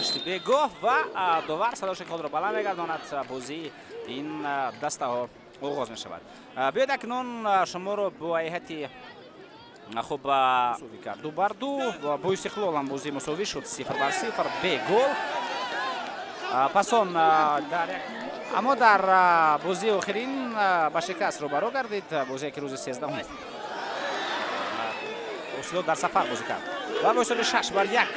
Гузашти бегоҳ ва довар садоши худро баланд мегардонад, бозии ин дастаҳо оғоз мешавад. Биёед акнун шуморо бо ҳайати хуб мусовӣ кард 2-2, бо Истиқлол ҳам бозӣ мусовӣ шуд 0-0 бе гол. Пас он дар аммо дар бозии охирин ба шикаст рӯбарӯ гардид, бозие ки рӯзи 13 Истиқлол дар сафар бозӣ кард ва бо ҳисоби 6-1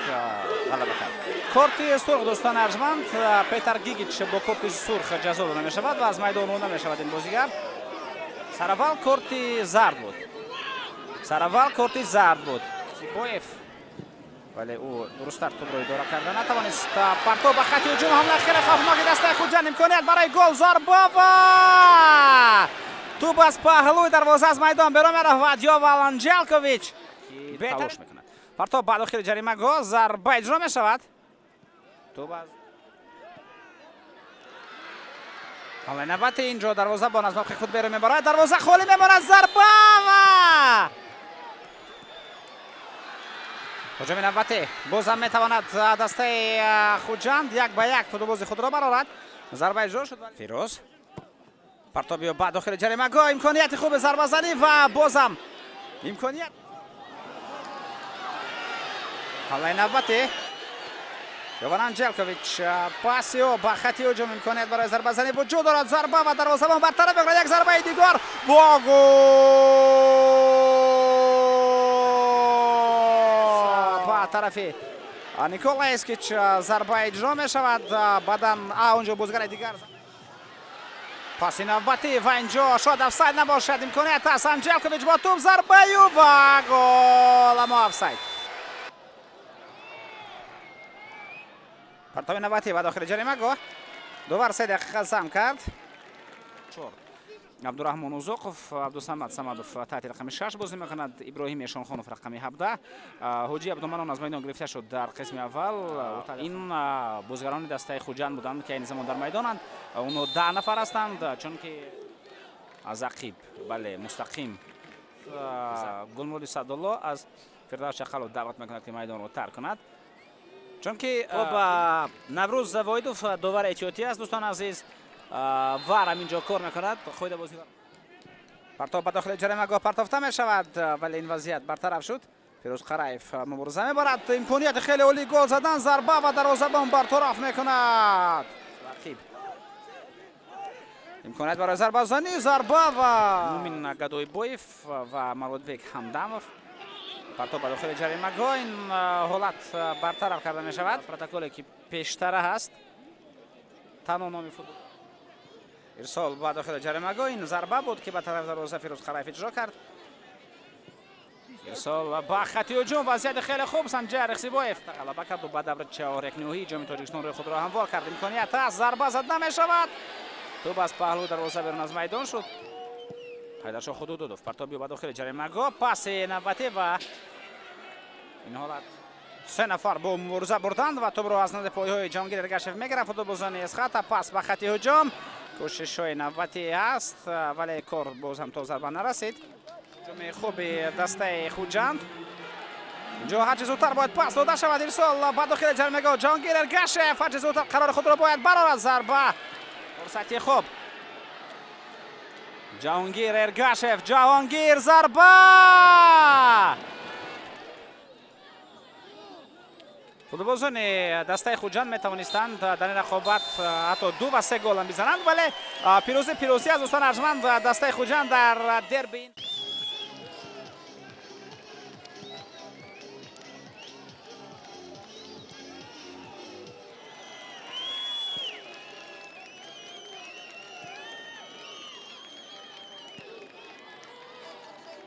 ғалаба кард. Корти сурх, дӯстони арҷманд, Петар Гигич бо корти сурх ҷазо дода мешавад ва аз майдон ронда мешавад ин бозигар. Сараввал корти зард буд, сараввал корти зард буд Сибоев, вале ӯ дурусттар тӯбро идора карда натавонист. Партов ба хати ҳуҷум, ҳамла хеле хавфноки дастаи Хуҷанд, имконият барои гол, зарба ва тӯб аз паҳлӯи дарвоза аз майдон берун меравад. Йован Анҷелкович талош мекунад. Партов ба дохили ҷаримагоҳ, зарба иҷро мешавад, тӯб аз ҳамлаи навбати инҷо дарвозабон аз мавқеи худ берун мебарад, дарвоза холӣ мемонад, зарба ва ҳуҷуми навбатӣ бозам метавонад дастаи Хуҷанд 1-1 футболбози худро барорад. Зарба иҷро шуд, Фирӯз партобиё ба дохили ҷаримагоҳ, имконияти хуби зарбазанӣ ва бозам имконият. Ҳамлаи навбатӣ, Йован Анҷелкович, паси ӯ ба хати ҳуҷум, имконият барои зарбазанӣ вуҷуд дорад, зарба ва дарвозабон бартараф мекунад, як зарбаи дигар бо гол ба тарафи Никола Эскич зарба иҷро мешавад, баъдан онҷо бозигари дигар. Паси навбатӣ ва инҷо шояд офсайд набошад, имконият аст, Анҷелкович бо тӯб, зарбаю ва гол, аммо офсайд. Партови навбатӣ ба дохили ҷаримагоҳ, довар 3 дақиқа зам кард. Чор Абдураҳмон Узоқов, Абдусамад Самадов таҳти рақами 6 бозӣ мекунад, Иброҳим Эшонхонов рақами 17, Ҳоҷи Абдуманон аз майдон гирифта шуд дар қисми аввал. Ин бозигарони дастаи Хуҷанд буданд, ки айни замон дар майдонанд. Онҳо 10 нафар ҳастанд, чунки аз ақиб, бале, мустақим Гулмуроди Саъдулло аз Фирдавс Чақалов даъват мекунад, ки майдонро тарк кунад, чунки хуб Наврӯз Завоидов довар эҳтиётӣ аст, дӯстони азиз, вар ҳаминҷо кор мекунад. Хуйда бозӣ партов ба дохили ҷаримагоҳ партофта мешавад, вале ин вазъият бартараф шуд. Фирӯз Қараев мубориза мебарад, имконияти хеле олӣ гол задан, зарба ва дарвозабон бартараф мекунад. Рақиб имконият барои зарбазанӣ, зарба ва Мумин Гадоибоев ва Мародбек Ҳамдамов. Партов ба дохили ҷаримагоҳ, ин ҳолат бартараф карда мешавад. Протоколе ки пештара ҳаст, танҳо номи футбол. Ирсол ба дохили ҷаримагоҳ, ин зарба буд, ки ба тарафи дарвоза Фирӯз Қараев иҷро кард. Ирсол ба хати ҳуҷум, вазъияти хеле хуб, Санҷар Ихсибоев ғалаба карду ба даври чорякниҳоии Ҷоми Тоҷикистон рӯи худро ҳамвор кард. Имконият аст, зарба зада мешавад, тӯб аз паҳлӯи дарвоза берун аз майдон шуд. Ҳайдаршоҳ Худудудов партобиё ба дохили ҷаримагоҳ, паси навбатӣ ва ин ҳолат се нафар бо мубориза бурданд ва тӯбро аз назди пойҳои Ҷаҳонгир Эргашев мегирад футболбозони Эсхата. Пас ба хати ҳуҷум, кӯшишҳои навбатӣ ҳаст, вале кор боз ҳам то зарба нарасид. Ҳуҷуми хуби дастаи Хуҷанд, инҷо ҳарчи зудтар бояд пас дода шавад. Ирсол ба дохили ҷаримагоҳ, Ҷаҳонгир Эргашев ҳарчи зудтар қарори худро бояд барорад, зарба, фурсати хуб, Ҷаҳонгир Эргашев, Ҷаҳонгир, зарба. Футболбозони дастаи Хуҷанд метавонистанд дар ин рақобат ҳатто 2 ва 3 гол ҳам бизананд, вале пирӯзӣ пирӯзӣ аз дӯстони арҷманд, дастаи Хуҷанд дар дерби